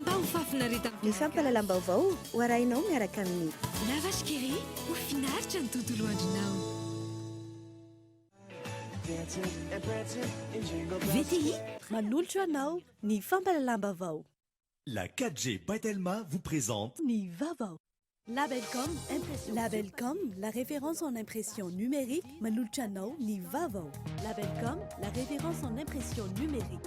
Mba ho fahafinaretan'ny Ny fampahalalam-baovao ho arahinao miaraka amin'ny. La Vache qui rit, ho finaritra ny tontolo andronao. VTI. Manolotra anao ny fampahalalam-baovao. La 4G by Telma vous présente. Ny vaovao. Labelcom impression. Labelcom, la référence en impression numérique, manolotra anao ny vaovao. Labelcom, la référence en impression numérique.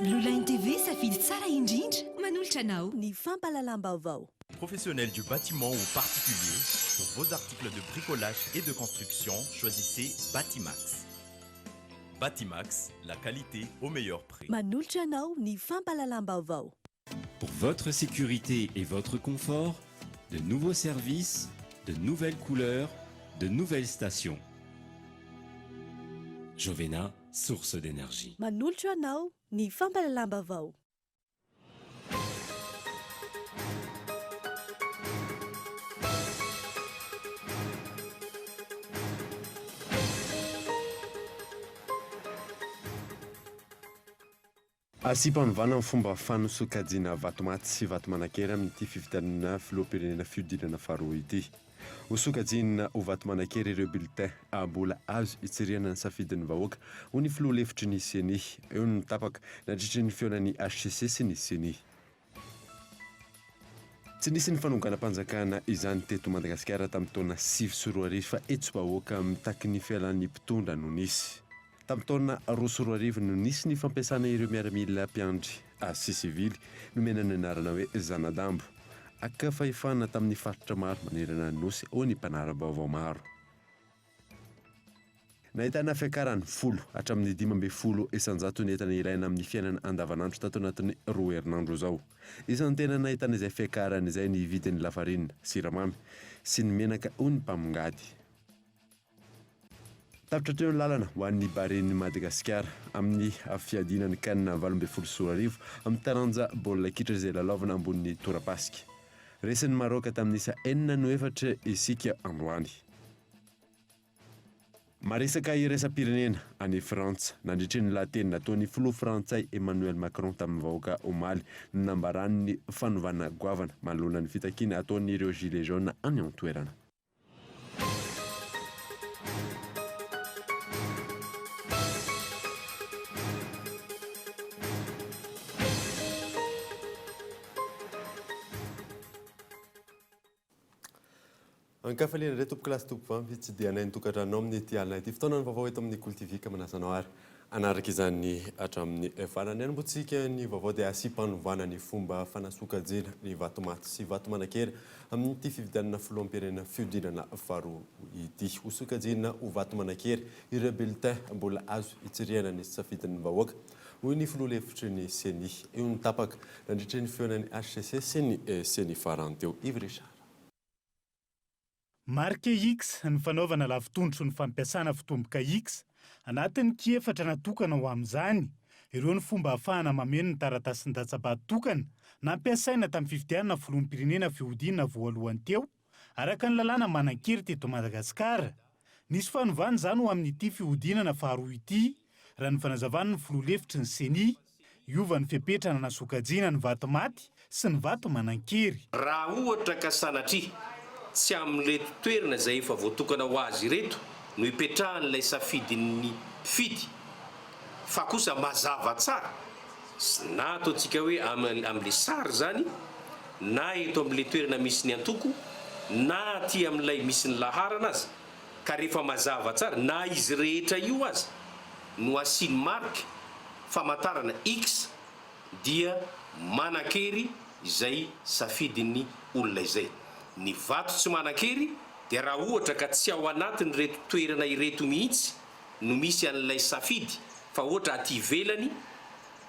Blue Line TV, safidy tsara indrindra, manolotra anao. Ny fampahalalam-baovao. Professionnels du bâtiment ou particulier, pour vos articles de bricolage et de construction, choisissez Batimax. Batimax, la qualité au meilleur prix. Manolotra anao ny fampahalalam-baovao. Pour votre sécurité et votre confort, de nouveaux services, de nouvelles couleurs, de nouvelles stations. Jovena, source d'énergie. Manolotra anao ny fampahalalam-baovao. Asiam-panovana ny fomba fanosokajiana vatomaty sy vatomanankery amin'ity fifidianana filoham-pirenena fihodinana faharoa ity. Hosokajiana ho vatomanankery ireo bulletin mbola azo itsirihana ny safidin'ny vahoaka, hoy ny filoha lefitry ny Ceni. Eo no tapaka nandritry ny fihaonan'ny hcc sy ny Ceni. Tsy nisy ny fanonganam-panjakana izany teto Madagasikara tamin'ny taona 2009 fa hetsi-bahoaka mitaky ny fialan'ny mpitondra no nisy. Tamin'ny taona 2002 no nisy ny fampiasana ireo miaramila mpiandry azy sy sivily nomena ny anarana hoe Zanadambo. Haka fahefana tamin'ny faritra maro manerana ny Nosy hoy ny mpanara-baovao maro. Nahitana fiakarany 10 hatramin'ny 15% ny entana ilaina amin'ny fiainana andavanandro tato anatin'ny roa herinandro izao. Isan'ny tena nahitana izay fiakarany izay ny vidin'ny lafarinina, siramamy sy ny menaka hoy ny mpamongady. Tapitra hatreo ny lalana ho an'ny Baren'i Madagasikara amin'ny fiadiana ny Can 2018 amin'ny taranja baolina kitra izay lalaovina ambonin'ny torapasika. Resin'i Maroc tamin'ny isa enina no efatra isika androany. Maresaka iraisam-pirenena any Frantsa, nandritry ny lahateny nataon'ny filoha frantsay Emmanuel Macron tamin'ny vahoaka omaly no nambarany ny fanovana goavana manoloana ny fitakiana ataon'ireo Gilets jaunes any an-toerana. Ankafaliana indray tompokolahy sy tompovavy hitsidihanay ny tokantranonao amin'ity alina ity. Fotoana ny vaovao eto amin'ny Kolo TV ka manasa anao ary hanaraka izany hatramin'ny farany. Hanombohantsika ny vaovao dia asiam-panovana ny fomba fanasokajiana ny vatomaty sy vatomanankery amin'ity fifidianana filoham-pirenena fihodinana faharoa ity. Ho sokajiana ho vato manan-kery ireo bulletin mbola azo itsirihana ny safidin'ny vahoaka, hoy ny filoha lefitry ny Ceni. Io no tapaka nandritry ny fihaonan'ny hcc sy ny Ceni farany teo. Yves Richard. Marika X ny fanaovana lavitondro sy ny fampiasana fitomboka X anatin'ny ki efatra natokana ho amin'izany. Ireo ny fomba ahafahana mameno ny taratasin-datsabato tokana nampiasaina tamin'ny fifidianana filoham-pirenena fihodinana voalohany teo, araka ny lalàna manan-kery teto Madagasikara. Nisy fanovana izany ho amin'ity fihodinana faharoa ity, raha ny fanazavan'ny filoha lefitry ny Ceni. Hiova ny fepetra nanasokajiana ny vato maty sy ny vato manan-kery. Raha ohatra ka sanatria tsy amin'ireto toerana izay efa voatokana ho azy ireto no ipetrahan'ilay safidin'ny mpifidy fa kosa mazava tsara na ataontsika hoe amin'ilay sary izany na eto amin'ilay toerana misy ny antoko na aty amin'ilay misy ny laharana aza ka rehefa mazava tsara na izy rehetra io aza no asiany marika famantarana X dia manan-kery izay safidin'ny olona izay. Ny vato tsy manan-kery dia raha ohatra ka tsy ao anatin'ireto toerana ireto mihitsy no misy an'ilay safidy fa ohatra aty ivelany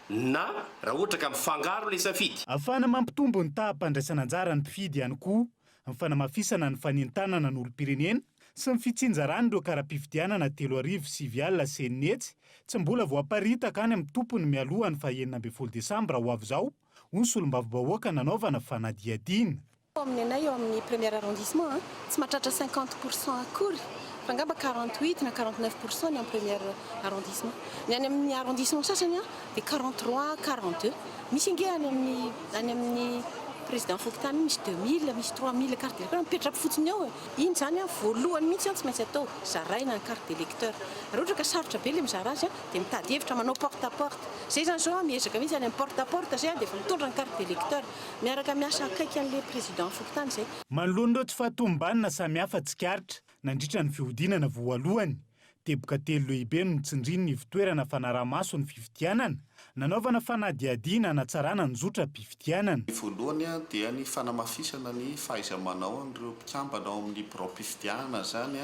na raha ohatra ka mifangaro ilay safidy. Ahafahana mampitombo ny taham-pandraisana anjara ny mpifidy ihany koa ny fanamafisana ny fanentanana ny olom-pirenena sy ny fitsinjarana ireo kara-pifidianana 630 tsy mbola voaparitaka any amin'ny tompony mialoha ny faha 16 desambra ho avy izao, hoy ny solombavambahoaka nanaovana fanadihadiana. Ao amin'ny anay eo amin'ny premier arrondissement tsy mahatratra 50 pour cent akory. Fa angamba 48 na 49 pour cent ny amin'ny premier arrondissement. Ny any amin'ny arrondissement sasany dia 43, 42. Misy ange any amin'ny any amin'ny président fokontany misy 2000, misy 3000 carte d'électeur mipetraka fotsiny ao e. Iny izany voalohany mihitsy tsy maintsy atao, zaraina ny carte d'électeur. Raha ohatra ka sarotra be ilay mizara azy dia mitady hevitra manao porte à porte. Izay izany izao miezaka mihitsy any amin'ny porte à porte izay dia efa mitondra ny carte d'électeur. Miaraka miasa akaiky an'ilay président fokontany izay. Manoloana ireo tsy fahatomombanana samihafa tsikaritra nandritra ny fihodinana voalohany, teboka telo lehibe no notsindrin'ny ivontoerana fanaraha-maso ny fifidianana, nanaovana fanadihadiana hanatsarana ny zotram-pifidianana. Ny voalohany dia ny fanamafisana ny fahaiza-manao an'ireo mpikambana ao amin'ny biraom-pifidianana izany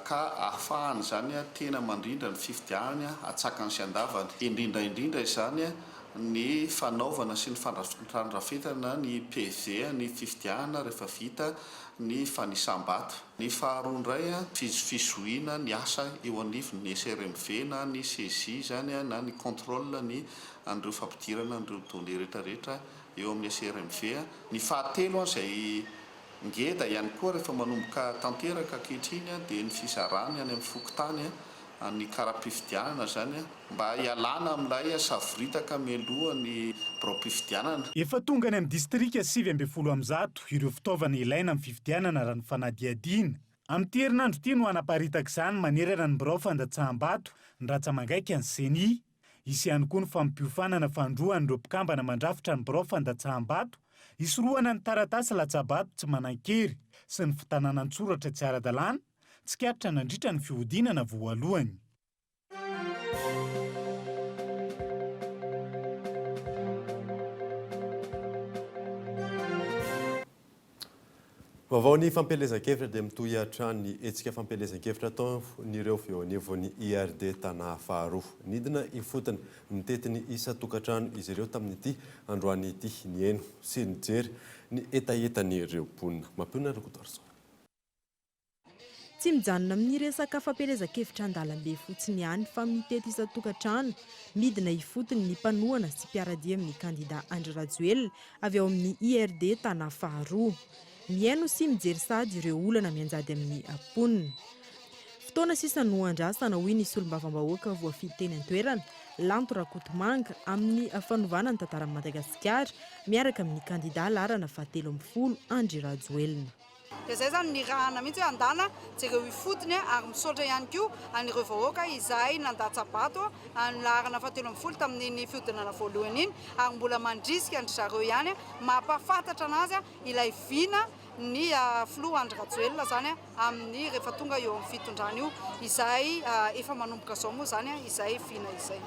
ka ahafahany izany tena mandrindra ny fifidianany antsakany sy andavany. Indrindra indrindra izany ny fanaovana sy ny fandrafetana ny PV ny fifidianana rehefa vita ny fanisam-bato. Ny faharoa indray, fizohiana ny asa eo anivon'ny SRMV na ny saisie izany na ny contrôle ny an'ireo fampidirana an'ireo données rehetra rehetra eo amin'ny SRMV. Ny fahatelo izay ngeda ihany koa rehefa manomboka tanteraka ankehitriny dia ny fizarany any amin'ny fokontany ny kara-pifidianana izany mba hialana amin'ilay savoritaka mialoha ny biraom-pifidianana. Efa tonga any amin'ny distrika 119 ireo fitaovana ilaina amin'ny fifidianana raha ny fanadihadiana. Amin'ity herinandro ity no hanaparitaka izany manerana ny birao fandatsaham-bato ny ratsa-mangaika ny Ceni. Hisy ihany koa ny fampiofanana fandroan'ireo mpikambana mandrafitra ny birao fandatsaham-bato hisorohana ny taratasy latsa-bato tsy manan-kery sy ny fitanana an-tsoratra tsy ara-dalàna tsikaritra nandritra ny fihodinana voalohany. Vaovao ny fampielezan-kevitra dia mitohy hatrany ny hetsika fampielezan-kevitra ataon'ireo eo anivon'ny IRD Tana faharoa. Nidina ifotony nitety ny isan-tokantrano izy ireo tamin'ity androany ity nihaino sy nijery ny hetahetan'ireo mponina. Mampionona Rakotoarison. Tsy mijanona amin'ny resaka fampielezan-kevitra an-dalambe fotsiny ihany fa mitety isan-tokantrano, midina ifotony ny mpanohana sy mpiara-dia amin'ny kandida Andry Rajoelina avy ao amin'ny IRD Tana faharoa. Mihaino sy mijery sahady ireo olana mianjady amin'ny mponina. Fotoana sisa no andrasana, hoy ny solombavambahoaka voafidy teny an-toerana, Lanto Rakotomanga, amin'ny fanovana ny tantaran'i Madagasikara miaraka amin'ny kandida laharana faha-13 Andry Rajoelina. Dia izay izany nirahana mihitsy hoe andana jereo ifotony ary misaotra ihany koa an'ireo vahoaka izay nandatsa-bato ny laharana faha-13 tamin'iny fihodinana voalohany iny ary mbola mandrisika an-dry zareo ihany mampahafantatra an'azy ilay vina ny filoha Andry Rajoelina izany amin'ny rehefa tonga eo amin'ny fitondrana io izay efa manomboka izao moa izany izay vina izay.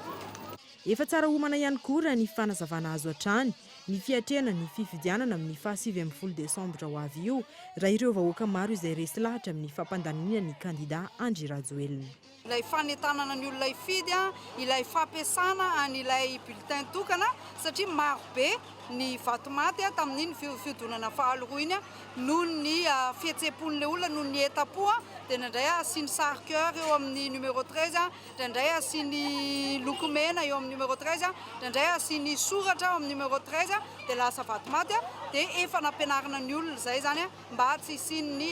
Efa tsara omana ihany koa raha ny fanazavana azo hatrany ny fiatrehana ny fifidianana amin'ny faha 19 desambra ho avy io raha ireo vahoaka maro izay resy lahatra amin'ny fampandaniana ny kandida Andry Rajoelina. Ilay fanentanana ny olona hifidy, ilay fampiasana an'ilay bulletin tokana satria maro be ny vato maty tamin'iny fihodinana faharoa iny noho ny fihetseham-pon'ilay olona, noho ny hetam-po dia indraindray asiany sary coeur eo amin'ny numéro 13, indraindray asiany loko mena eo amin'ny numéro 13, indraindray asiany soratra eo amin'ny numéro 13 dia lasa vato maty dia efa nampianarina ny olona izay izany mba tsy hisian'ny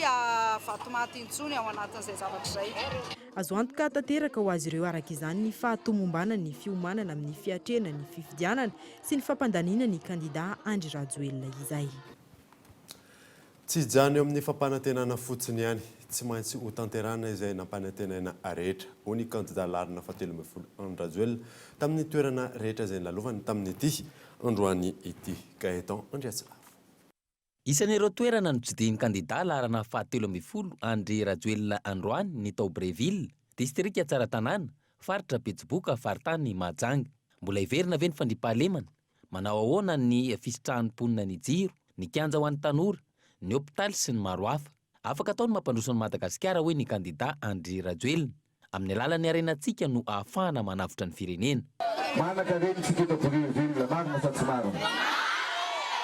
vato maty intsony ao anatin'izay zavatra izay. Azo antoka tanteraka ho azy ireo araka izany ny fahatomombanan'ny fiomanana amin'ny fiatrehana ny fifidianana sy ny fampandaniana ny kandida Andry Rajoelina izay. Tsy hijanona eo amin'ny fampanantenana fotsiny ihany, tsy maintsy ho tanterahina izay nampanantenaina rehetra, hoy ny kandida laharana faha-13 Andry Rajoelina tamin'ny toerana rehetra izay nilalovany tamin'ity androany ity. Gaëtan Andriatsilavo. Isan'ireo toerana notsidihin'ny kandida laharana faha-13 Andry Rajoelina androany ny tao Bréville, distrika Tsaratanàna, faritra Betsiboka, faritany Mahajanga. Mbola hiverina ve ny fandriampahalemana? Manao ahoana ny fisitrahan'ny mponina ny jiro, ny kianja ho an'ny tanora, ny hopitaly sy ny maro hafa. Afaka atao ny mampandroso an'i Madagasikara hoy ny kandida Andry Rajoelina. Amin'ny alalan'ny harenantsika no ahafahana manavotra ny firenena. Manankarena isika eto Brieville, marina sa tsy marina?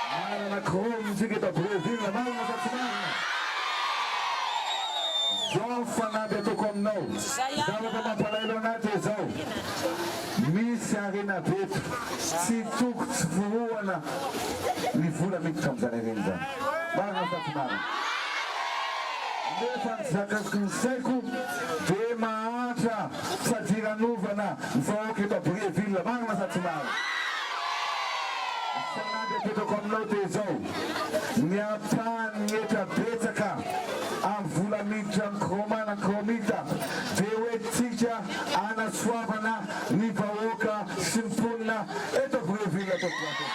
Manana chrome isika eto Brieville, marina sa tsy marina? Zao fanamby ataoko aminao, zavatra mampalahelo anah dia zao, Misy harena be eto, tsy toko tsy forohana ny vola miditra amin'izany harena izany. Marina sa tsy marina? Nefa ny zakako ny saiko dia mahantra fadiranovana ny vahoaka eto Brieville, marina sa tsy marina? Fanamby apetrako aminao dia izao, ny ampahan'ny hetra betsaka amin'ny vola miditra amin'ny Kraoma na Kraomita dia hoentintsika hanasoavana ny vahoaka sy ny mponina eto Brieville tompoko.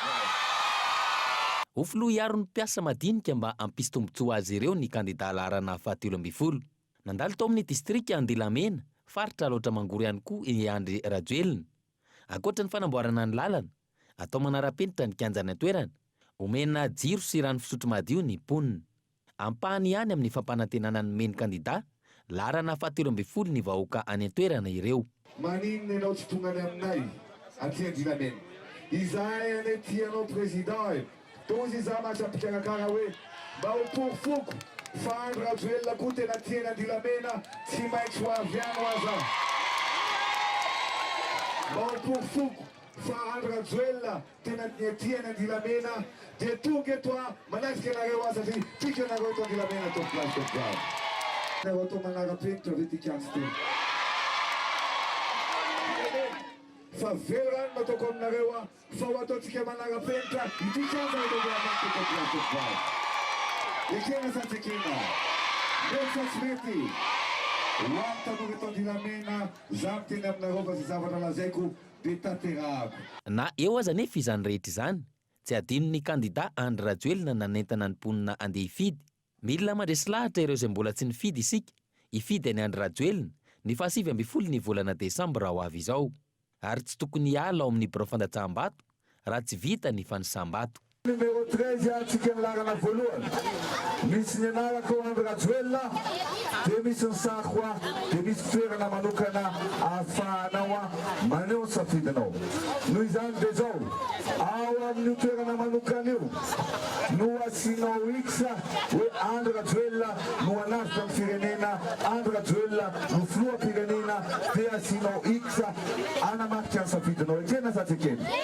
Ho filoha hiaro ny mpiasa madinika mba hampisy tombontsoa azy ireo ny kandidà laharana fahatelo ambin'ny folo. Nandalo tao amin'ny distrika Andilamena, faritra Alaotra Mangoro ihany koa i Andry Rajoelina. Ankoatra ny fanamboarana ny lalana, atao manara-penitra ny kianja any an-toerana, omena jiro sy rano fisotro madio ny mponina. Ampahany ihany amin'ny fampanantenana nomen'ny kandidà laharana fahatelo ambin'ny folo ny vahoaka any an-toerana ireo. Maninona ianao tsy tonga any aminay aty Andilamena? Izahay anie tia anao président e! Tozy izaho mantsy ampikarakara hoe mba ho porofoko fa Andry Rajoelina koa tena tia an'i Andilamena tsy maintsy ho avy any hoa za! Mba ho porofoko fa Andry Rajoelina Tena tia an'i Andilamena dia tonga eto aho manatrika anareo aho satria tiako ianareo eto Andilamena tompokolahy sy tompokovavy. Nareo atao manara-penitra ve ty kianja ty? Fa velirano no ataoko aminareo aho fa ho ataontsika manara-penitra ity kianja eto Andilamena ty tompokolahy sy tompokovavy. Ekena sa tsy ekena? Mety sa tsy mety? Ho an'ny tanora eto Andilamena, za miteny aminareo fa zay zavatra lazaiko dia tanterahako. Na eo aza anefa izany rehetra izany, tsy adinon'ny kandida Andry Rajoelina nanentana ny mponina handeha hifidy. Mila mandresy lahatra ireo izay mbola tsy nifidy isika, hifidy an'i Andry Rajoelina, ny faha-19 ny volana desambra ho avy izao. Ary tsy tokony hiala ao amin'ny birao fandatsaham-bato raha tsy vita ny fanisam-bato. Numéro 13 antsika ny laharana voalohany. Misy ny anarako Andry Rajoelina dia misy ny sariko dia misy toerana manokana ahafahanao maneho ny safidinao. Noho izany dia izao, ao amin'io toerana manokana io no asianao X hoe Andry Rajoelina no hanavotra ny firenena, Andry Rajoelina no filoham-pirenena dia asianao X hanamarika ny safidinao. Ekena sa tsy ekena?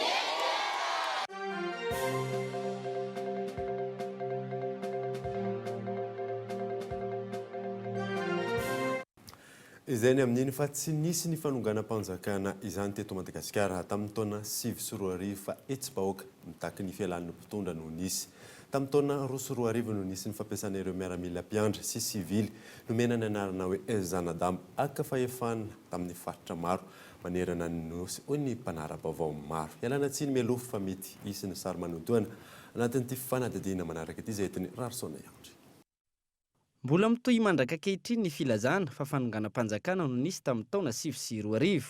Izay ny amin'iny fa tsy nisy ny fanonganam-panjakana izany teto Madagasikara tamin'ny taona 2009 fa hetsi-bahoaka mitaky ny fialan'ny mpitondra no nisy. Tamin'ny taona 2002 no nisy ny fampiasana ireo miaramila mpiandry sy sivily nomena ny anarana hoe Zanadambo haka fahefana tamin'ny faritra maro manerana ny Nosy, hoy ny mpanara-baovao maro. Ialana tsiny mialoha fa mety hisy ny sary manodoana anatin'ity fanadihadiana manaraka ity izay entin'i Rarison Iandry. Mbola mitohy mandrak'ankehitriny ny filazana fa fanonganam-panjakana no nisy tamin'ny taona 2009.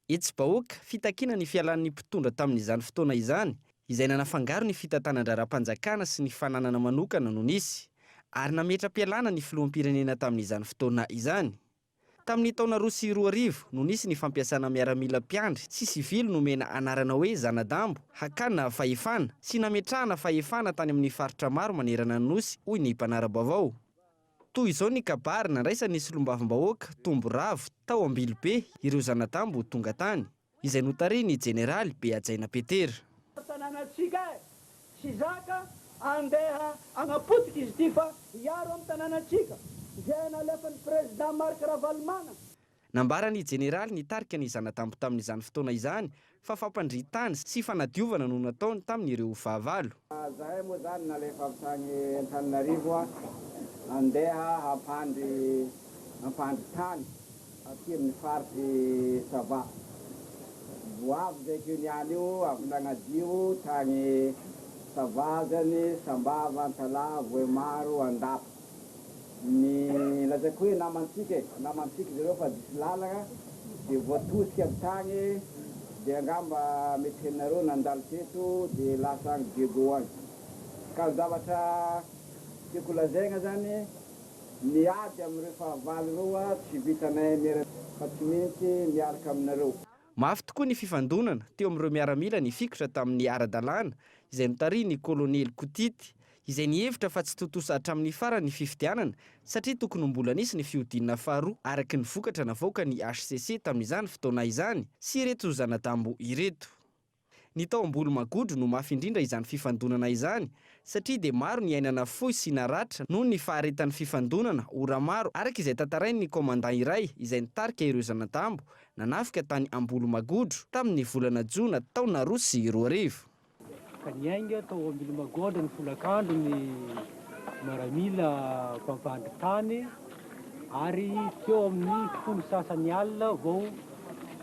Hetsi-bahoaka, fitakiana ny fialan'ny mpitondra tamin'izany fotoana izany, izay nanafangaro ny fitantanan-draharaham-panjakana sy ny fananana manokana no nisy, ary nametra-pialana ny filoham-pirenena tamin'izany fotoana izany. Tamin'ny taona 2002 no nisy ny fampiasana miaramila mpiandry sy sivily nomena anarana hoe Zanadambo hakana fahefana sy nametrahana fahefana tany amin'ny faritra maro manerana ny Nosy, hoy ny mpanara-baovao. Toy izao ny kabary nandraisan'ny solombavambahoaka Tombo Ravo tao Ambilobe ireo Zanadambo tonga tany. izay notarihin'ny Jeneraly Behajaina Petera. Tanànantsika e! Tsy zaka andeha agnapotika izy ity fa hiaro amin'ny tanànantsika izay nalefan'ny Président Marc Ravalomanana. Nambaran'ny Jeneraly nitarika ny zanatambo tamin'izany fotoana izany fa fampandrian-tany sy fanadiovana no nataony tamin'ireo fahavalo. Zahay moa zany nalefa avy tagny Antananarivo andeha hampandry hampandry tany aty amin'ny faritry Sava. Vao avy zay keo niany io avy nagnadio tagny Sava zany, Sambava, Antalaha, Vohemaro, Andapa. Ny lazaiko hoe namantsika e, namantsika zareo fa diso lalagna de voatosika avy tagny de angamba mety henonareo nandalo teto de lasa agny Diego agny. Ka ny zavatra tiako lazaigna zany, ny ady amin'ireo fahavalo ireo tsy vitanay miara fa tsy maintsy miaraka aminareo. Mafy tokoa ny fifandonana teo amin'ireo miaramila nifikitra tamin'ny ara-dalàna izay notarihin'ny kolonely Kotity izay nihevitra fa tsy tontosa hatramin'ny farany ny fifidianana satria tokony ho mbola nisy ny fihodinana faharoa araka ny vokatra navoakan'ny hcc tamin'izany fotoana izany sy ireto zana-dambo ireto. Ny tao Ambolomagodro no mafy indrindra izany fifandonana izany satria dia maro ny aina nafoy sy naratra noho ny faharetan'ny fifandonana ora maro araka izay tantarain'ny commandant iray izay nitarika ireo zana-dambo nanafika tany Ambolomagodro tamin'ny volana jona taona 2002. Ka niainga tao Ambilomagodro ny folakandro ny maramila mpampandry tany ary teo amin'ny folo sasany alina vao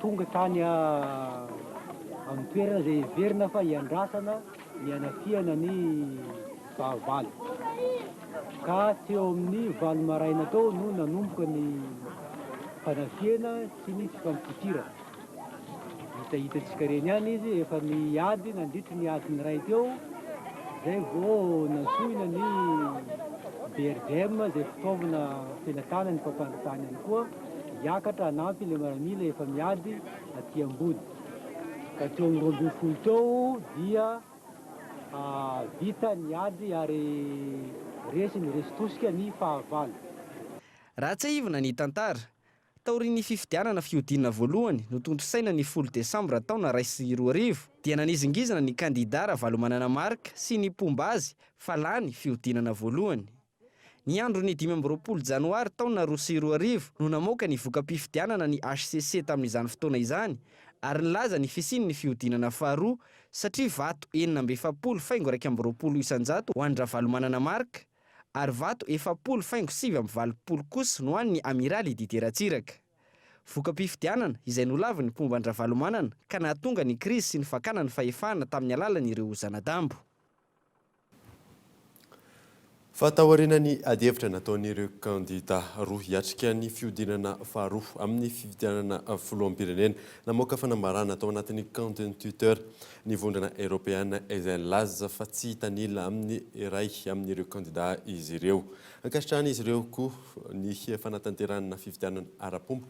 tonga tany amin'ny toerana izay heverina fa hiandrasana ny hanafihana ny fahavalo. Ka teo amin'ny valo maraina teo no nanomboka ny fanafihana sy ny fifampitifirana. Hitahitantsika ireny ihany izy, efa niady nandritry ny adiny iray teo, izay vao nantsoina ny BRGM izay fitaovana felatanan'ny mpampandry tany ihany koa, hiakatra hanampy ilay miaramila efa miady aty ambony. Ka teo amin'ny 12 teo dia vita ny ady ary resy ny resy tosika ny fahavalo. Raha tsiahivina ny tantara, Taorian'ny fifidianana fihodinana voalohany notontosaina ny folo desambra taona 2001 dia nanizingizina ny kandidà Ravalomanana Marc sy ny mpomba azy fa lany fihodinana voalohany. Ny andron'ny 25 janoary taona 2002 no namoaka ny voka-pifidianana ny hcc tamin'izany fotoana izany ary nilaza ny fisian'ny fihodinana faharoa satria vato 46 faingo 21% ho an-dRavalomanana Marc ary vato 40 faingo 89 kosa no an'ny Amiraly Didier Ratsiraka. Voka-pifidianana izay nolavin'ny mpomba an-dRavalomanana ka nahatonga ny krizy sy ny fakana ny fahefana tamin'ny alalan'ireo zana-dambo. Fa taorian'ny adihevitra nataon'ireo kandida roa hiatrika ny fihodinana faharoa amin'ny fifidianana filoham-pirenena, namoaka fanambarana tao anatin'ny kaontiny Twitter ny Vondrona Eoropeana izay nilaza fa tsy hitanila amin'ny iray amin'ireo kandida izy ireo. Ankasitrahan'izy ireo koa ny fanatanterahana fifidianana ara-pomba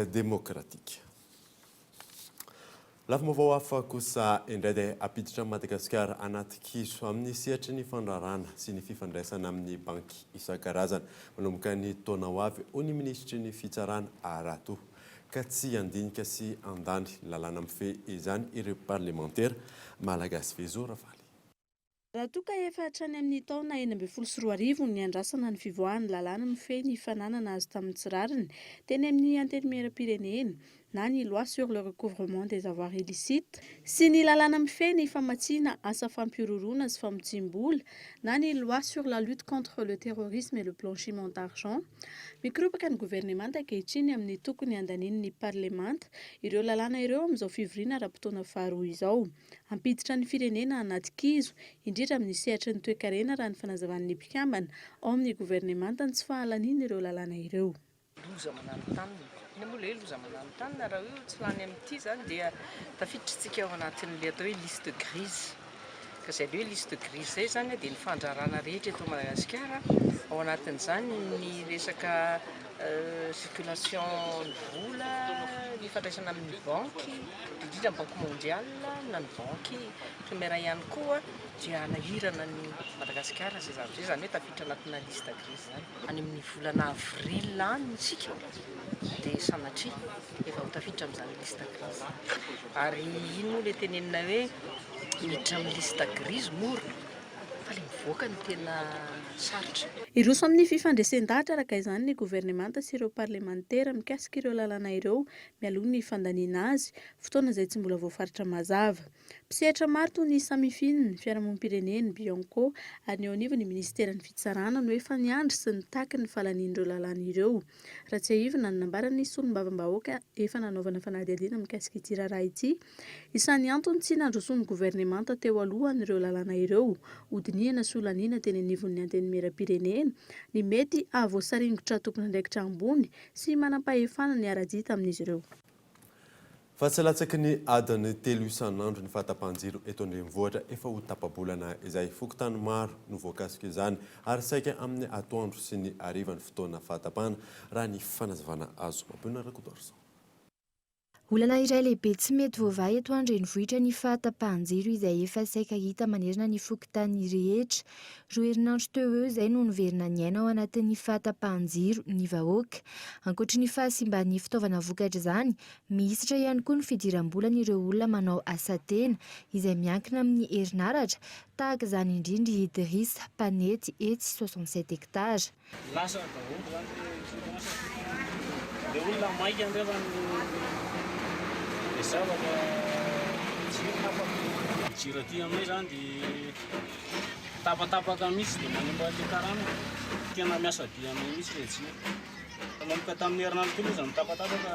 demokratika. Lafim-baovao hafa kosa indray dia hampiditra an'i Madagasikara anaty kizo amin'ny sehatry ny fandraharahana sy ny fifandraisana amin'ny banky isan-karazany manomboka ny taona ho avy, hoy ny minisitry ny Fitsarana, Ratoa. Ka tsy handinika sy handany lalàna mifehy izany ireo parlemantera malagasy. Vezo Ravaly. Raha toa ka efa hatrany amin'ny taona 2016 no niandrasana ny fivoahan'ny lalàna mifehy ny fananana azo tamin'ny tsy rariny teny amin'ny Antenimierampirenena na ny Loi sur le recouvrement des avoirs illicites sy ny lalàna mifehy ny famatsiana asa fampihorohoroana sy famotsiam-bola na ny Loi sur la lutte contre le terrorisme et le blanchiment d'argent Mikoropaka ny governemanta ankehitriny amin'ny tokony handanian'ny parlemanta ireo lalàna ireo amin'izao fivoriana ara-potoana faharoa izao. Hampiditra ny firenena anaty kizo, indrindra amin'ny sehatry ny toekarena raha ny fanazavan'ny mpikambana ao amin'ny governemanta ny tsy fahalanian'ireo lalàna ireo. Loza mananontanona. Inona moa ilay hoe loza mananontanona? Raha hoe tsy lany amin'ity izany dia tafiditra isika ao anatin'ilay atao hoe liste grise. Ka izay ilay hoe liste grise izay izany dia ny fandraharahana rehetra eto Madagasikara, ao anatin'izany ny resaka circulation ny vola, ny fandraisana amin'ny banky, indrindra ny banque mondiale na ny banky primaire ihany koa dia hanahirana an'i Madagasikara izay zavatra izay, izany hoe tafiditra anatina liste grise izany. Any amin'ny volana avril any isika dia sanatria efa ho tafiditra amin'izany liste grise izany. Ary iny moa ilay tenenina hoe miditra amin'ny liste grise mora fa ilay mivoaka no tena sarotra. Hiroso amin'ny fifandresen-dahatra araka izany ny governemanta sy ireo parlemantera mikasika ireo lalàna ireo mialoha ny fandaniana azy, fotoana izay tsy mbola voafaritra mazava. Mpisehatra maro toy ny Samifin, ny fiarahamonim-pirenena, Bianco ary ny eo anivon'ny minisiteran'ny fitsarana no efa niandry sy nitaky ny fahalanian'ireo lalàna ireo. Raha tsiahivina ny nambaran'ny solombavambahoaka efa nanaovana fanadihadiana mikasika ity raharaha ity, isan'ny antony tsy nandrosoan'ny governemanta teo aloha an'ireo lalàna ireo hodinihana sy holaniana teny anivon'ny Antenimierampirenena ny mety hahavoasaringotra tompon'andraikitra ambony sy manampahefana niara-dia tamin'izy ireo. Fa tsy latsaky ny adiny telo isan'andro ny fahatapahan-jiro eto an-drenivohitra efa ho tapa-bolana izay. Fokontany maro no voakasika izany ary saika amin'ny atoandro sy ny hariva ny fotoana fahatapahana, raha ny fanazavana azo. Mampionona Rakotoarison. Olana iray lehibe tsy mety voavaha eto an-drenivohitra ny fahatapahan-jiro izay efa saika hita manerana ny fokontany rehetra. Roa herinandro teo ho eo izay no niverina niaina ao anatin'ny fahatapahan-jiro ny vahoaka. Ankoatry ny fahasimban'ny fitaovana vokatr'izany, mihisatra ihany koa ny fidiram-bolan'ireo olona manao asa tena izay miankina amin'ny herinaratra, tahaka izany indrindra i Idrissa, mpanety etsy 67 hectares. Lasa daholo zany le client satria le olona maika ndray zany le zavatra jiro tapaka. Ny jiro aty aminay zany de tapatapaka mihitsy de manimba le karama. Tena miasa be aminay mihitsy le jiro. Nanomboka tamin'ny herinandro teo aloha izy no tapatapaka,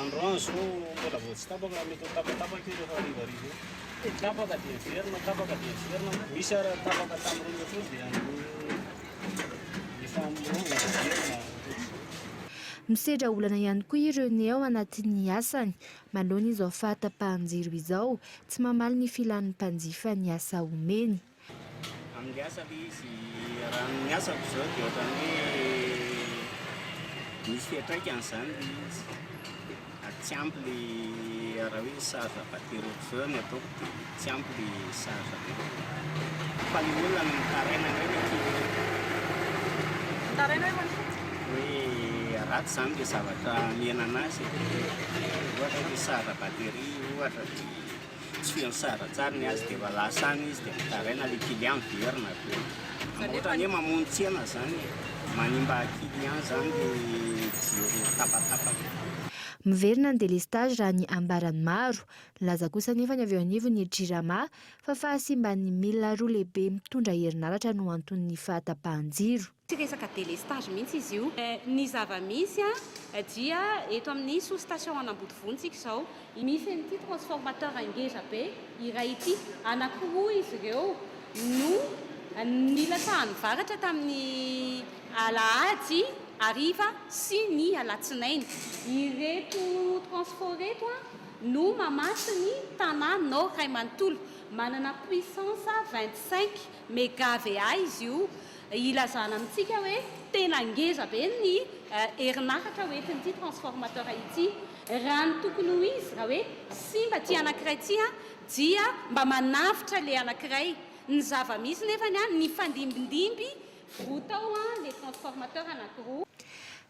androany zao mbola vao tsy tapaka, mety ho tapatapaka io rehefa harivariva eo. Tapaka dia miverina, tapaka dia miverina. Misy ara tapaka tamin'ny 12 dia amin'ny efa amin'ny roa vao miverina ohatrohatr'izay. Misedra olana ihany koa ireo ne ao anatin'ny asany. Manoloana izao fahatapahan-jiro izao, tsy mamaly ny filan'ny mpanjifa ny asa omeny. Amin'ny asa le izy, raha ny asako izao dia ohatran'ny hoe misy fiantraikany izany le izy, ary tsy ampy le raha hoe charge batterie ohatr'izao ny ataoko dia tsy ampy le charge be. Fa le olona no mitaraina indray ny ankizy. Mitaraina hoe maninona? Hoe ratsy izany le zavatra omena an'azy e, ohatra hoe charge batterie ohatra dia. Tsy feno sara tsara ny azy dia efa lasa any izy dia mitaraina le client miverina avy eo. Ohatran'ny hoe mamono tsena zany e. Manimba client zany le jiro tapatapaka. Miverina ny delestazy raha ny ambaran'ny maro. Nilaza kosa anefa ny avy eo anivon'ny Jirama fa fahasimban'ny milina roa lehibe mitondra herinaratra no anton'ny fahatapahan-jiro. Tsy resaka délestage mihitsy izy io. Ny zava-misy dia eto amin'ny sous station an'Ambodivona isika izao. Misy an'ity transformateur ngeza be iray ity. Anankiroa izy ireo no nilatsahan'ny varatra tamin'ny alahady hariva sy ny alatsinainy. Ireto transfo ireto no mamatsy ny Tana Nord iray manontolo. Manana puissance 25 Mega VA izy io. Ilazana amintsika hoe tena ngeza be ny herinaratra ho entin'ity transformateur ity. Raha ny tokony ho izy, raha hoe simba ity anankiray ity dia mba manavotra ilay anankiray. Ny zava-misy nefany, nifandimbindimby voa tao ilay transformateur anankiroa.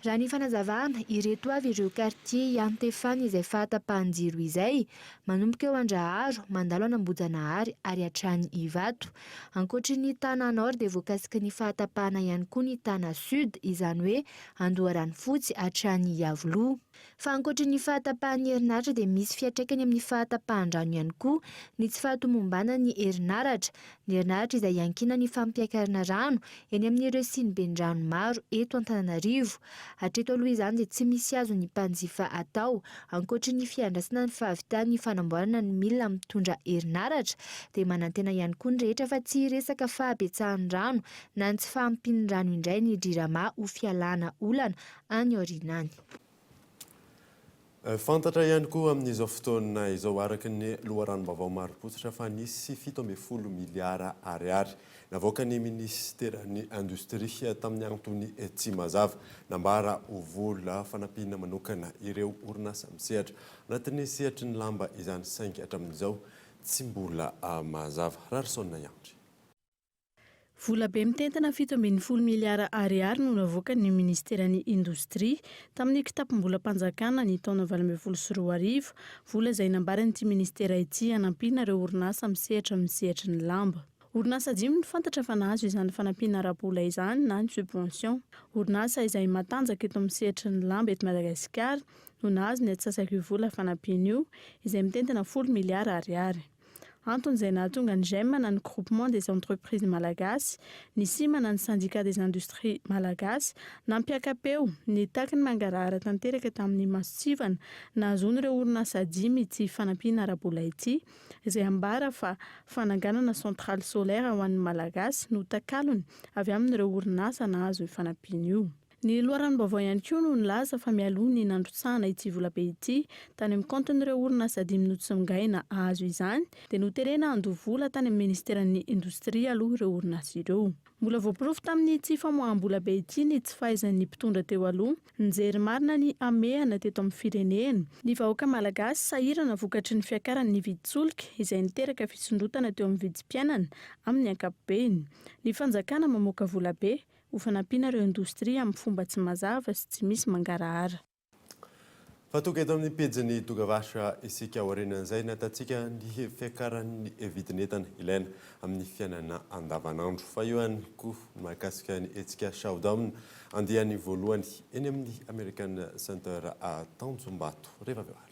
Raha ny fanazavana, ireto avy ireo kartie iantefany izay fahatapahan-jiro izay, manomboka eo Andraharo, mandalo an'Ambohijanahary ary hatrany Ivato. Ankoatry ny Tana Nord dia voakasiky ny fahatapahana ihany koa ny Tana Sud, izany hoe Andoharanofotsy hatrany Iavoloha. Fa ankoatry ny fahatapahan'ny herinaratra dia misy fiantraikany amin'ny fahatapahan-drano ihany koa ny tsy fahatomombanan'ny herinaratra. Ny herinaratra izay iankinan'ny fampiakarana rano eny amin'ireo siniben-drano maro eto Antananarivo. Hatreto aloha izany dia tsy misy azon'ny mpanjifa atao ankoatry ny fiandrasana ny fahavitan'ny fanamboarana ny milina mitondra herinaratra dia manantena ihany koa ny rehetra fa tsy hiresaka fahabetsahan'ny rano na ny tsy fahampian'ny rano indray ny Jirama ho fialana olana any aoriana any. Fantatra ihany koa amin'izao fotoana izao araka ny loharanom-baovao marim-pototra fa nisy 17 miliara ariary navoakan'ny minisiteran'ny Indostria tamin'ny antony tsy mazava. Nambara ho vola fanampiana manokana ireo orinasa misehatra anatin'ny sehatry ny lamba izany saingy hatramin'izao tsy mbola mazava. Rarison Iandry. Volabe mitentina 17 miliara ariary no navoakan'ny minisiteran'ny Indostria tamin'ny kitapom-bolam-panjakana ny taona 2018, vola izay nambaran'ity minisitera ity hanampiana ireo orinasa misehatra amin'ny sehatry ny lamba. Orinasa dimy no fantatra fa nahazo izany fanampiana ara-bola izany na ny subvention. Orinasa izay matanjaka eto amin'ny sehatry ny lamba eto Madagasikara no nahazo ny antsasak'io vola fanampiana io, izay mitentina folo miliara ariary. Antony izay nahatonga ny GEM na ny Groupement des Entreprises Malagasy, ny SIMA na ny Syndicat des Industries Malagasy, nampiaka-peo, nitaky ny mangarahara tanteraka tamin'ny masontsivana nahazoan'ireo orinasa dimy ity fanampiana ara-bola ity, izay ambara fa fananganana centrale solaire ho an'ny Malagasy no takalony avy amin'ireo orinasa nahazo io fanampiana io. Ny loharanom-baovao ihany koa no nilaza fa mialoha ny nandrotsahana ity volabe ity tany amin'ny kaontin'ireo orinasa dimy notsongaina hahazo izany dia noterena handoa vola tany amin'ny ministeran'ny Indostria aloha ireo orinasa ireo. Mbola voaporofo tamin'ity famoaham-bola be ity ny tsy fahaizan'ny mpitondra teo aloha nijery marina ny hamehana teto amin'ny firenena. Ny vahoaka malagasy sahirana vokatry ny fiakaran'ny vidin-tsolika izay niteraka fisondrotana teo amin'ny vidim-piainana amin'ny ankapobeny. Ny fanjakana mamoaka volabe ho fanampiana ireo indostria amin'ny fomba tsy mazava sy tsy misy mangarahara. Fa tonga eto amin'ny pejin'ny dokavarotra isika aorianan'izay nahitantsika ny fiakaran'ny vidin'entana ilaina amin'ny fiainana andavanandro. Fa eo ihany koa ny mahakasika ny hetsika Showdown andiany voalohany eny amin'ny American Center Tanjombato. Rehefa avy eo ary.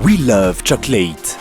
We love chocolate.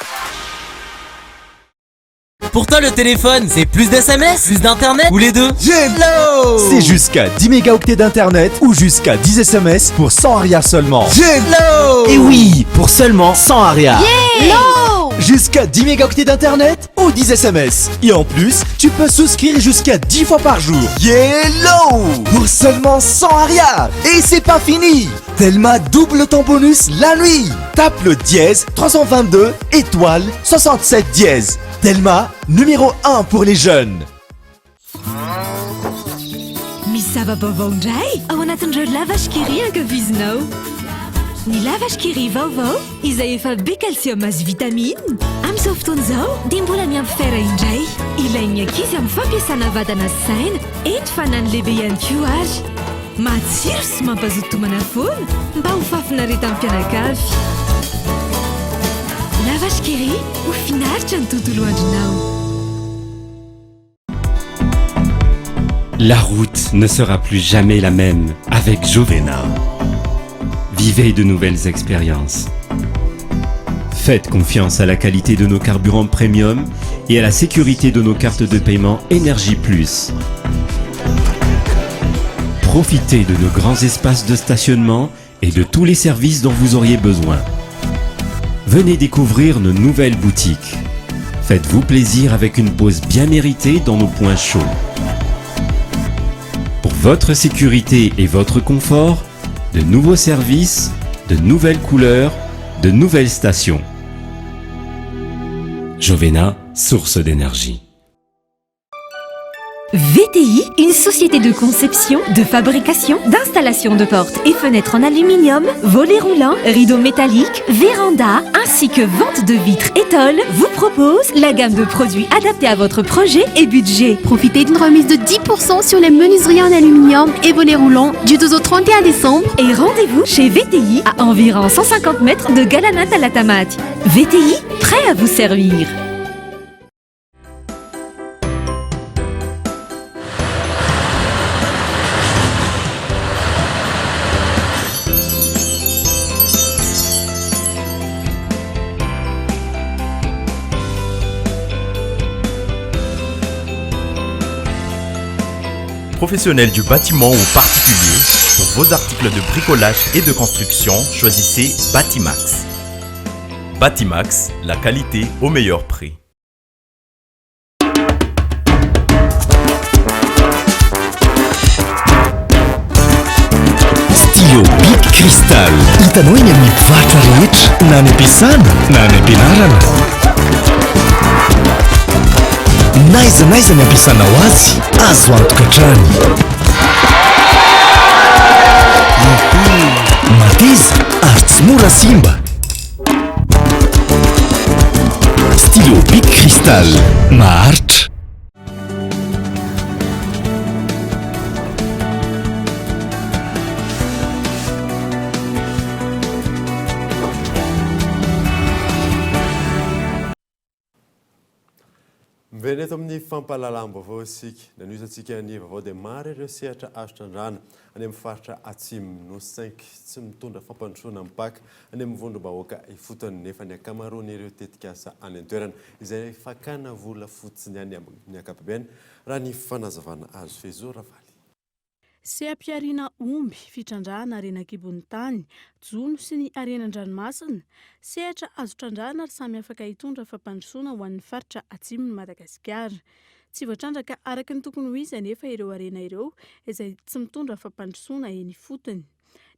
Pour toi, le téléphone, c'est plus d'SMS, plus d'internet ou les deux Hello C'est jusqu'à 10 mégaoctets d'internet ou jusqu'à 10 SMS pour 100 ariary seulement. Hello Et oui, pour seulement 100 ariary. Hello Jusqu'à 10 mégaoctets d'internet ou 10 SMS. Et en plus, tu peux souscrire jusqu'à 10 fois par jour. Yellow Pour seulement 100 ariary. Et c'est pas fini Telma double ton bonus la nuit. Tape le dièse 322 étoile 67 dièse. Telma, numéro 1 pour les jeunes. Misy zava-baovao indray ao anatin'ireo lavash kiri ankafizinao. Ny lavash kiri vaovao izay efa be calcium sy vitamine. Amin'izao fotoana izao dia mbola miampy fer indray. Ilain'ny ankizy amin'ny fampiasana vatana sy saina, eny fa na ny lehibe ihany koa ary. Matsiro sy mampazoto tomana foana mba ho fahafinaretan'ny mpianakavy. Lavash kiri, ho finaritra ny tontolo andronao. La route ne sera plus jamais la même avec Jovena. Vivez de nouvelles expériences. Faites confiance à la qualité de nos carburants premium et à la sécurité de nos cartes de paiement Énergie Plus. Profitez de nos grands espaces de stationnement et de tous les services dont vous auriez besoin. Venez découvrir nos nouvelles boutiques. Faites-vous plaisir avec une pause bien méritée dans nos points chauds. Pour votre sécurité et votre confort, de nouveaux services, de nouvelles couleurs, de nouvelles stations. Jovena, source d'énergie. VTI, une société de conception, de fabrication, d'installation de portes et fenêtres en aluminium, volets roulants, rideaux métalliques, véranda, ainsi que vente de vitres et tôles, vous propose la gamme de produits adaptés à votre projet et budget. Profitez d'une remise de 10% sur les menuiseries en aluminium et volets roulants du 12 au 31 décembre. Et rendez-vous chez VTI à environ 150 mètres de Galana Talatamaty. VTI, prêt à vous servir. Professionnels du bâtiment ou particulier, pour vos articles de bricolage et de construction, choisissez Batimax. Batimax, la qualité au meilleur prix. Stylo Bic Cristal hitanao eny amin'ny mpivarotra rehetra na any am-piasana na any am-pianarana. N'aiza n'aiza ny ampiasanao azy, azo antoka hatrany. Mateza ary tsy mora simba. Stylo Bic Cristal, maharitra. Miverina eto amin'ny fampahalalam-baovao isika. Nanohizantsika ny vaovao dia maro ireo sehatra azo trandrahana any amin'ny faritra Atsimo Nosy saingy tsy mitondra fampandrosoana mipaka any amin'ny vondrom-bahoaka ifotony nefa ny ankamaroan'ireo tetikasa any an-toerana izay fakana vola fotsiny ihany amin'ny ankapobeny raha ny fanazavana azo. Fehizoro Ravaly. Seha-pihariana omby, fitrandrahana harena an-kibon'ny tany, jono sy ny harena an-dranomasina, sehatra azo trandrahana ary samy afaka hitondra fampandrosoana ho an'ny faritra atsimon'i Madagasikara. Tsy voatrandraka araka ny tokony ho izy anefa ireo harena ireo izay tsy mitondra fampandrosoana eny ifotony.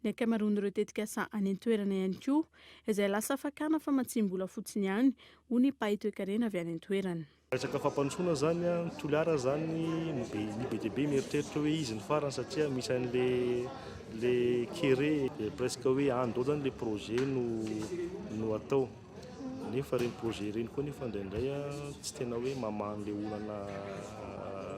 Ny ankamaroan'ireo tetikasa any an-toerana ihany koa izay lasa fakana famatsiam-bola fotsiny ihany, hoy ny mpahay toekarena avy any an-toerana. Resaka fampandrosoana zany an, Toliara zany no be ny be dia be mieritreritra hoe izy no farany satria misy an'le le kere de presque hoe any daholo zany le projet no no atao nefa ireny projet ireny koa nefa indraindray an tsy tena hoe mamaha an'le olana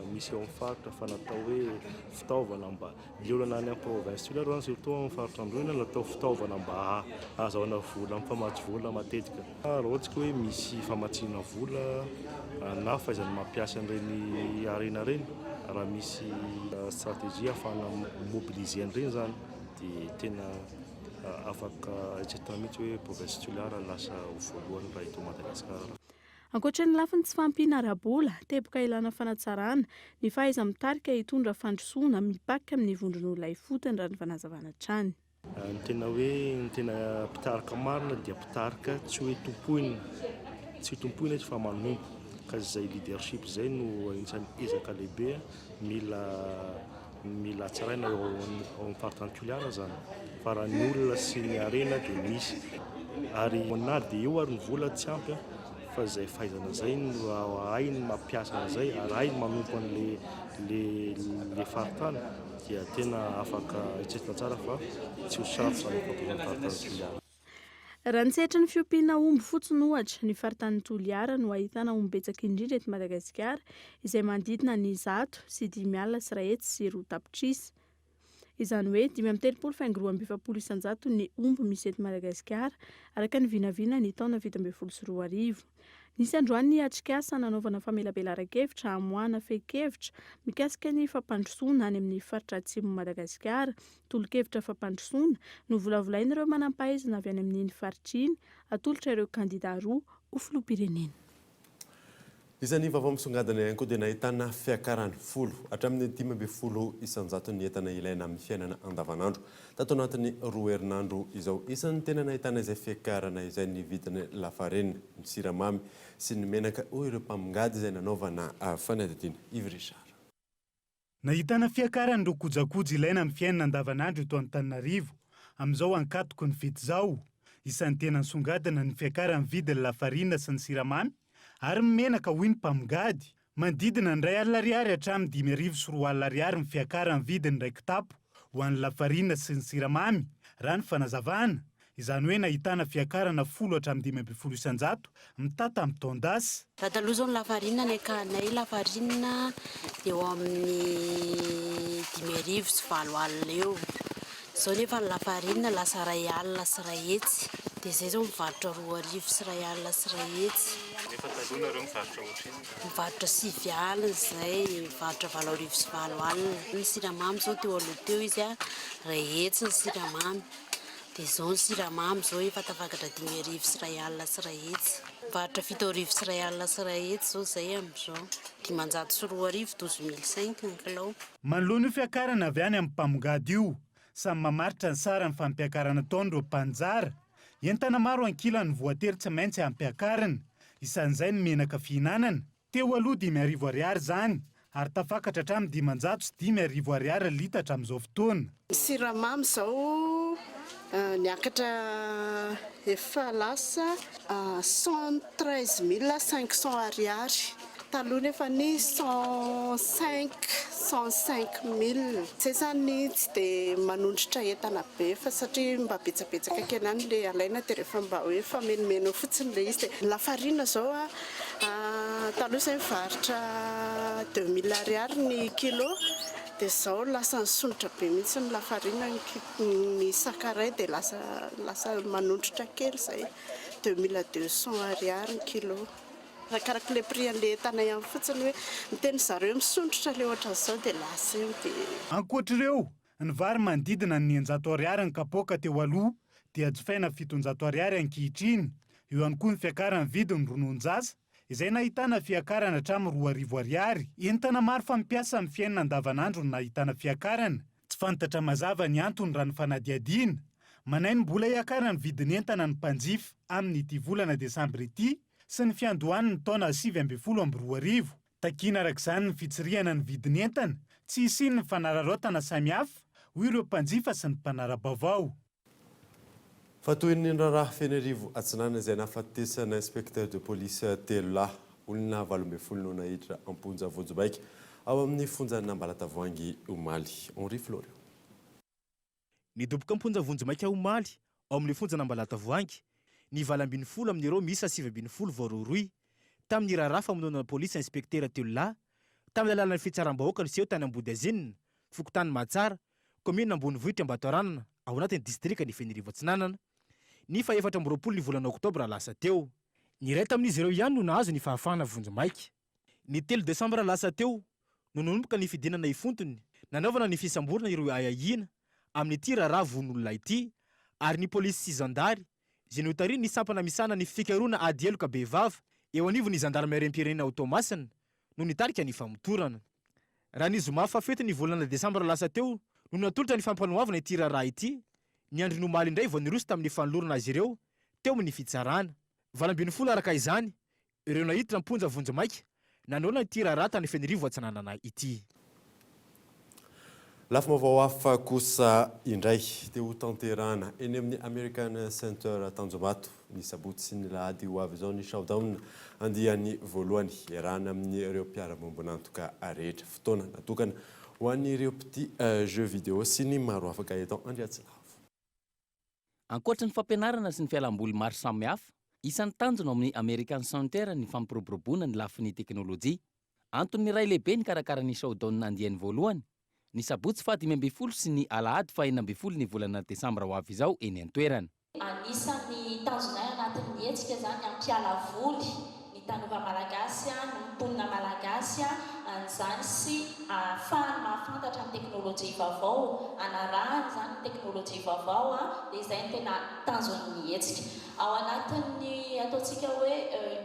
misy eo amin'ny faritra fa natao hoe fitaovana mba Le olana any am province Toliara zany surtout am faritra Androy natao fitaovana mba ahazahoana vola mifamatsy vola matetika. Raha ohatra ka hoe misy famatsiana vola na fahaizana mampiasa an'ireny harena ireny, raha misy stratégie ahafahana mi-mobiliser an'ireny zany dia tena afaka eritreretina mihitsy hoe province Toliara lasa ho voalohany raha eto Madagasikara. Ankoatra ny lafiny tsy fahampiana ara-bola, teboka ilana fanatsarana ny fahaiza-mitarika hitondra fandrosoana mipaka amin'ny vondron'olona ifotony raha ny fanazavana hatrany. Ny tena hoe ny tena mpitarika marina dia mpitarika tsy hoe tompoina, tsy tompoina izy fa manompo, ka izay leadership izay no anisan'ny ezaka lehibe mila mila hatsaraina eo amin'ny faritany Toliara izany fa raha ny olona sy ny harena dia misy ary na dia eo ary ny vola tsy ampy fa izay fahaizana izay no hahay ny mampiasa an'izay ary hahay ny manompo an'le le le faritany dia tena afaka eritreretina tsara fa tsy ho sarotra izany fampandrosoana ny faritany Toliara. Raha ny sehatry ny fiompiana omby fotsiny ohatra, ny faritanin'i Toliara no ahitana omby betsaka indrindra eto Madagasikara, izay manodidina ny 101 150 tapitrisa. Izany hoe 35 faingo 42 isan-jato ny omby misy eto Madagasikara, araka ny vinavina ny taona 2017. Nisy androany ny atrikasa nanaovana famelabelaran-kevitra hamoahana fehin-kevitra mikasika ny fampandrosoana any amin'ny faritra atsimon'i Madagasikara Tolo-kevitra fampandrosoana, novolavolain'ireo manampahaizana avy any amin'iny faritra iny, atolotra ireo kandida roa ho filoham-pirenena. Isan'ny vaovao misongadina ihany koa dia nahitana fiakarany folo hatramin'ny 15 isan-jaton'ny entana ilaina amin'ny fiainana andavanandro tato anatin'ny roa herinandro izao. Isan'ny tena nahitana izay fiakarana izay ny vidin'ny lafarinina, ny siramamy sy ny menaka hoy ireo mpamongady izay nanaovana fanadihadiana. Yves Richard. Nahitana fiakarany ireo kojakoja ilaina amin'ny fiainana andavanandro eto Antananarivo amin'izao ankatoky ny fety izao. Isan'ny tena nisongadina ny fiakaran'ny vidin'ny lafarina sy ny siramamy ary ny menaka hoy ny mpamongady. Manodidina ny 1000 ariary hatramin'ny 2005 ariary ny fiakaran'ny vidin'ny iray kitapo ho an'ny lafarina sy ny siramamy, raha ny fanazavana. Izany hoe nahitana fiakarana folo hatramin'ny 15% mitaha tamin'ny taon-dasa. Raha taloha izao ny lafarinina ny akanay lafarinina eo amin'ny 8500 eo. Izao nefa ny lafarinina lasa 501 500. Dia izay izao mivarotra 2100 2100. Nefa taloha nareo mivarotra ohatrinona? Mivarotra 900 izay, mivarotra 8800. Ny siramamy izao teo aloha teo izy 100 ny siramamy. Dia izao ny siramamy izao efa tafakatra 2100 100. Mivarotra 2100 100 izao izay amin'izao. 2500, 12005 ny kilao. Manoloana io fiakarana avy any amin'ny mpamongady io, samy mamaritra ny saran'ny fampiakarana ataony ireo mpaninjara. Entana maro ankilany no voatery tsy maintsy hampiakarina. Isan'izay ny menaka fihinanana. Teo aloha 5000 ariary izany ary tafakatra hatramin'ny 505 ariary ny litatra amin'izao fotoana. Ny siramamy izao niakatra efa lasa 113500 ariary, taloha nefa ny cent cinq, 105000. Izay izany tsy dia manondrotra entana be fa satria mba betsabetsaka kely ihany ilay alaina dia rehefa mba hoe famenomenona fotsiny ilay izy dia ny lafarina izao Taloha izay mivarotra 2000 ariary ny kilo dia izao lasa nisondrotra be mihitsy ny lafarina ny sac iray dia lasa lasa manondrotra kely izay 2200 ariary ny kilo. Arakaraka ilay prix an'ilay entana ihany fotsiny hoe miteny zareo misondrotra ilay ohatran'izao dia lasa eo dia. Ankoatr'ireo, ny vary manodidina ny 600 ariary ny kapoaka teo aloha dia jifaina 700 ariary ankehitriny. Eo ihany koa ny fiakaran'ny vidin'ny rononon-jaza izay nahitana fiakarana hatramin'ny 2000 ariary. Entana maro fampiasa amin'ny fiainana andavanandro no nahitana fiakarana. Tsy fantatra mazava ny antony raha ny fanadihadiana. Manahy ny mbola hiakaran'ny vidin'entana ny mpanjifa amin'ity volana desambra ity sy ny fiandohan'ny taona 2019. Takiana araka izany ny fitsirihana ny vidin'entana, tsy hisian'ny fanararaotana samihafa, hoy ireo mpanjifa sy ny mpanara-baovao. Fa toy ny raharaha Fenerivo Atsinanana izay nahafatesana inspecteur de police telo lahy, olona 18 no naiditra am-ponja vonjimaika ao amin'ny fonjan'Ambalatavoahangy omaly. Henri Floriot. Nidoboka am-ponja vonjimaika omaly ao amin'ny fonjan'Ambalatavoahangy ny 18 amin'ireo miisa 19 voarohirohy tamin'ny raharaha famonoana polisy inspektera telo lahy tamin'ny alalan'ny fitsaram-bahoaka niseho tany Ambodiazinina, fokontany Mahatsara, kaominina ambonivohitra Ambatoaranana ao anatin'ny distrikan'i Fenerivo Atsinanana, ny faha-24 ny volana oktobra lasa teo. Ny iray tamin'izy ireo ihany no nahazo ny fahafahana vonjimaika. Ny telo desambra lasa teo no nanomboka ny fidinana ifotony nanaovana ny fisamborana ireo ahiahiana amin'ity raharaha vono olona ity ary ny polisy sy zandary izay notarihin'ny sampana misahana ny fikarohana ady heloka bevava eo anivon'ny zandarimariam-pirenena ao Toamasina no nitarika ny famotorana. Raha ny zoma fahafito ny volana desambra lasa teo no natolotra ny fampanoavana ity raharaha ity, ny andron'ny omaly indray vao niroso tamin'ny fanolorana azy ireo teo amin'ny fitsarana. 18 araka izany ireo naiditra am-ponja vonjimaika nanoloana ity raharaha tany Fenerivo Atsinanana ity. Lafim-baovao hafa kosa indray dia hotanterahana eny amin'ny American Center Tanjombato ny sabotsy sy ny alahady ho avy izao ny Showdown andiany voalohany iarahana amin'ireo mpiara-miombon'antoka rehetra. Fotoana natokana ho an'ireo mpitia jeux vidéo sy ny maro hafa. Gaëtan Andriatsilavo. Ankoatry ny fampianarana sy ny fialamboly maro samihafa, isan'ny tanjona ao amin'ny American Center ny fampiroboroboana ny lafiny teknolojia. Antony iray lehibe nikarakara ny Showdown andiany voalohany, ny sabotsy faha 15 sy ny alahady faha-16 ny volana desambra ho avy izao eny an-toerana. Anisan'ny tanjonay anatin'ny hetsika izany hampiala voly ny tanora malagasy, ny mponina malagasy an'izany sy ahafahany mahafantatra ny teknolojia vaovao, hanarahany izany ny teknolojia vaovao dia izay no tena tanjon'ny hetsika. Ao anatin'ny ataontsika hoe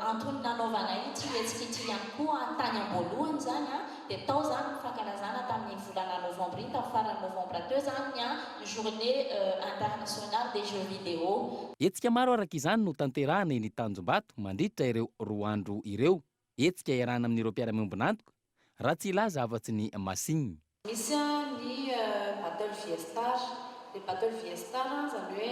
antony nanaovanay ity hetsika ity ihany koa tany am-boalohany izany dia tao izany ny fankalazana tamin'iny volana novambra iny, tamin'ny faran'ny novambra teo izany ny journée internationale des jeux vidéo. Hetsika maro araka izany no tanterahana eny Tanjombato mandritra ireo roa andro ireo, hetsika iarahana amin'ireo mpiara-miombon'antoka, raha tsy hilaza afa-tsy ny Masigny. Misy ny Battle vs Star. Ilay Battle vs Star izany hoe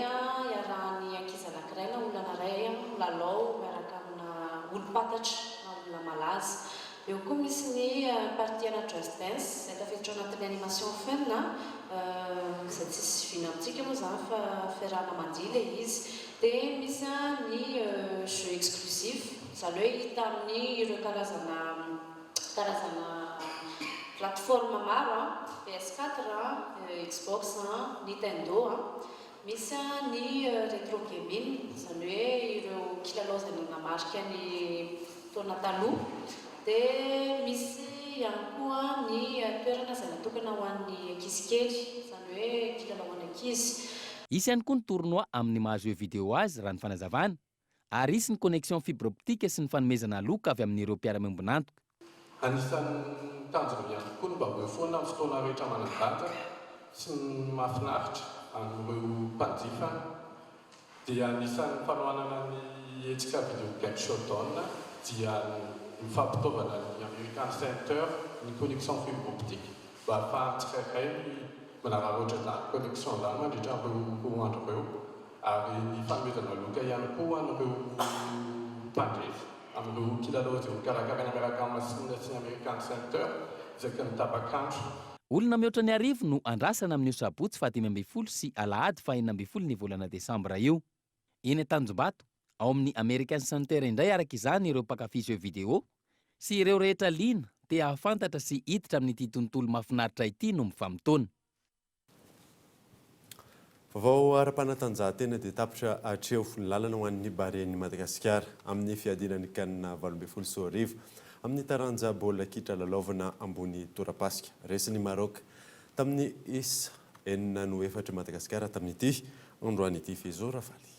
iarahan'ny ankizy anankiray na olona anankiray milalao miaraka amina olom-pantatra na olona malaza. Eo koa misy ny partie ana Just Dance izay tafiditra ao anatin'ny animation fun izay tsisy vina amintsika moa izany fa fiarahana mandihy ilay izy. Dia misy ny jeux exclusif izany hoe hita amin'ireo karazana karazana plateforme maro, PS 4, Xbox, Nintendo. Misy ny retro gaming, izany hoe ireo kilalao izay nanamarika ny taona taloha. Dia misy ihany koa ny toerana izay natokana ho an'ny ankizy kely, izany hoe kilalao ho an'ny ankizy. Hisy ihany koa ny tournoi amin'ny maha jeu vidéo azy raha ny fanazavana. Ary hisy ny connexion fibre optique sy ny fanomezana loka avy amin'ireo mpiara-miombon'antoka. Anisan'ny tanjona ihany koa ny mba ho eo foana amin'ny fotoana rehetra manan-danja sy ny mahafinaritra an'ireo mpanjifa dia anisan'ny fanohanana ny hetsika Video Game Showdown dia ny fampitaovana ny American Center ny connexion fibre optique mba ahafahan'ny tsirairay manararaotra izany connexion izany mandritra ireo roa andro ireo. Ary ny fanomezana loka ihany koa ho an'ireo mpandresy amin'ireo kilalao izay hokarakaraina miaraka amin'ny Masina sy ny American Center isaky ny tapak'andro. Olona mihoatra ny arivo no andrasana amin'io sabotsy faha-15 sy alahady faha-16 ny volana desambra io. Eny Antanjombato, ao amin'ny American Center indray araka izany ireo mpankafy jeux vidéo sy ireo rehetra liana te hahafantatra sy hiditra amin'ity tontolo mahafinaritra ity no mifamotoana. Vaovao ara-panatanjahantena dia tapitra hatreo ny lalana ho an'ny Barean'i Madagasikara amin'ny fiadiana ny Can 2018 amin'ny taranja baolina kitra lalaovina ambony torapasika. Resin'i Maroc tamin'ny isa enina no efatra i Madagasikara tamin'ity androany ity. Fezo Rafaly.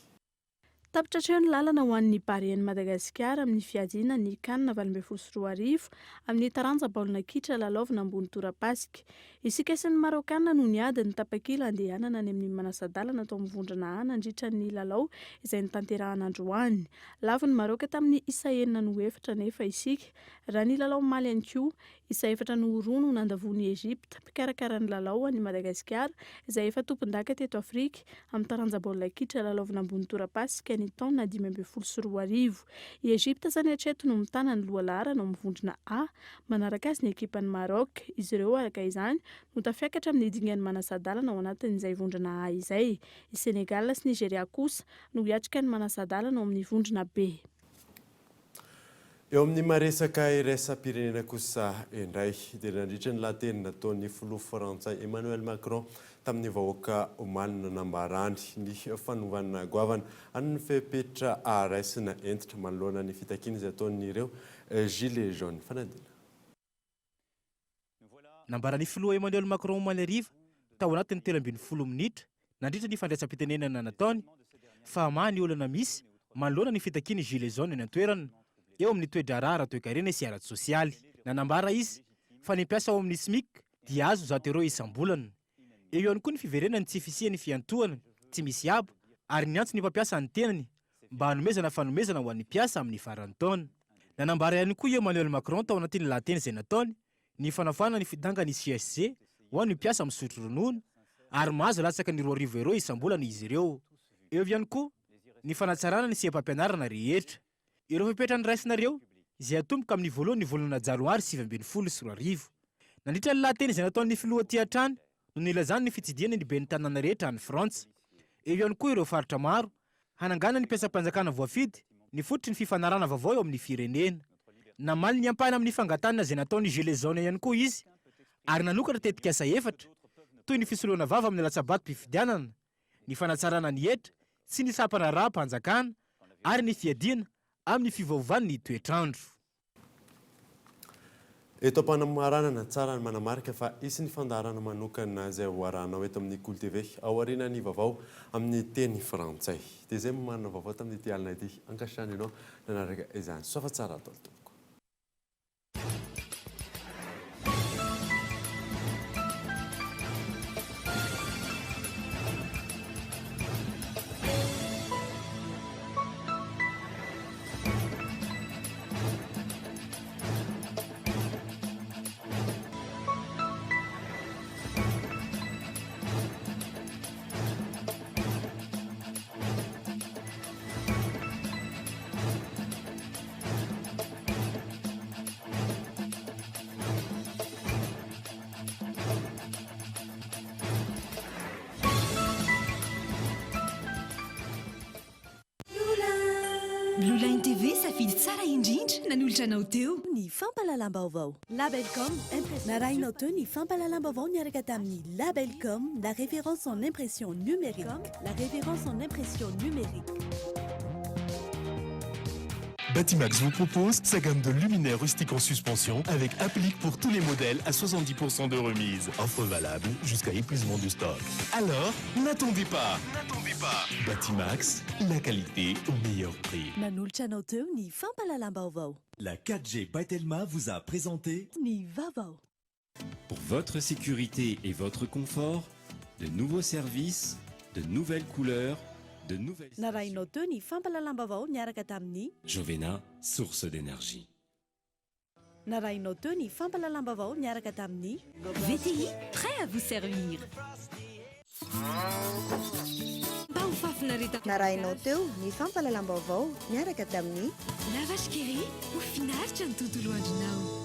Tapitra hatreo ny lalana ho an'ny Barean'i Madagasikara amin'ny fiadiana ny Can 2018 amin'ny taranja baolina kitra lalaovina ambony torapasika. Isika sy ny Maraokana no niady ny tapakila handehanana any amin'ny manasa-dalana tao amin'ny vondrona A nandritra ny lalao izay notanterahana androany. Lavon'i Maraoka tamin'ny isa enina noho efatra anefa isika. Raha ny lalao omaly ihany koa, Isa efatra noho roa no nandavoan'i Egypte, mpikarakara ny lalao, an'i Madagasikara, izay efa tompondaka teto Afrika, amin'ny taranja baolina kitra lalaovina ambony torapasika ny taona 2015. I Egypte izany hatreto no mitana ny lohalaharana ao amin'ny vondrona A, manaraka azy ny ekipan'i Maroc. Izy ireo, araka izany, no tafiakatra amin'ny dingan'ny manasa-dalana ao anatin'izay vondrona A izay. I Sénégal sy Nigeria kosa no hiatrika ny manasa-dalana ao amin'ny vondrona B. Eo amin'ny maresaka iraisam-pirenena kosa indray dia nandritra ny lahateny nataon'ny filoha frantsay Emmanuel Macron tamin'ny vahoaka omaly no nanambarany ny fanovana goavana an'ny fepetra raisina hentitra manoloana ny fitakiana izay ataon'ireo Gilets jaunes. Fanadina. Nambaran'ny filoha Emmanuel Macron omaly hariva, tao anatin'ny 13 minitra, nandritra ny fandraisam-pitenenana nataony, fa hamaha ny olana misy manoloana ny fitakian'ny Gilets jaunes eny an-toerana, eo amin'ny toe-draharaha ara-toekarena sy ara-tsosialy. Nanambara izy fa ny mpiasa ao amin'ny Smic dia azo 100 euros isam-bolana. Eo ihany koa ny fiverenan'ny tsy fisian'ny fiantohana tsy misy haba ary niantso ny mpampiasa ny tenany mba hanomezana fanomezana ho an'ny mpiasa amin'ny faran'ny taona. Nanambara ihany koa i Emmanuel Macron tao anatin'ny lahateny izay nataony ny fanafahana ny fidangan'ny CSG ho an'ny mpiasa misotro ronono ary mahazo latsaka ny 2000 euros isam-bolana izy ireo. Eo ihany koa ny fanatsarana ny seha-pampianarana rehetra. Ireo fepetra noraisina ireo izay hatomboka amin'ny voalohan'ny volana janoary 2019. Nandritra ny lahateny izay nataon'ny filoha aty hatrany no nilazany ny fitsidihana ny ben'ny tanàna rehetra any Frantsa. Eo ihany koa ireo faritra maro hanangana ny mpiasam-panjakana voafidy ny fototry ny fifanarahana vaovao eo amin'ny firenena. Namaly ny ampahany amin'ny fangatahana izay nataon'ny Gilets jaunes ihany koa izy ary nanokatra tetikasa efatra toy ny fisoloana vava amin'ny latsabatom-pifidianana, ny fanatsarana ny hetra sy ny sampan-draharaham-panjakana ary ny fiadiana amin'ny fiovaovan'ny toetr'andro. Eto am-panamaranana, tsara ny manamarika fa hisy ny fandaharana manokana izay ho arahanao eto amin'ny Kolo TV aorianan'ny vaovao amin'ny teny frantsay. Dia izay no manana vaovao tamin'ity alina ity. Ankasitrahana ianao nanaraka izany. Soa fa tsara atao tompoko. Blue Line TV, safidy tsara indrindra nanolotra anao teo. Ny fampahalalam-baovao. Labelcom, impression. Narahinao teo ny fampahalalam-baovao niaraka tamin'ny Labelcom, la référence en impression numérique. La référence en impression numérique. Batimax vous propose sa gamme de luminaires rustiques en suspension avec applique pour tous les modèles à 70% de remise. Offre valable jusqu'à épuisement du stock. Alors, n'attendez pas. N'attendez pas. Batimax, la qualité au meilleur prix. Nanolotra anao teo ny fampahalalam-baovao. La 4G by Telma vous a présenté Ny vaovao. Pour votre sécurité et votre confort, de nouveaux services, de nouvelles couleurs, de nouvelles... Narahinao teo ny fampahalalam-baovao niaraka tamin'ny. Jovena, source d'énergie. Narahinao teo ny fampahalalam-baovao niaraka tamin'ny. VTI, prêt à vous servir. Mba ho fahafinaretana. Narahinao teo ny fampahalalam-baovao niaraka tamin'ny. La Vache qui rit, ho finaritra ny tontolo andronao.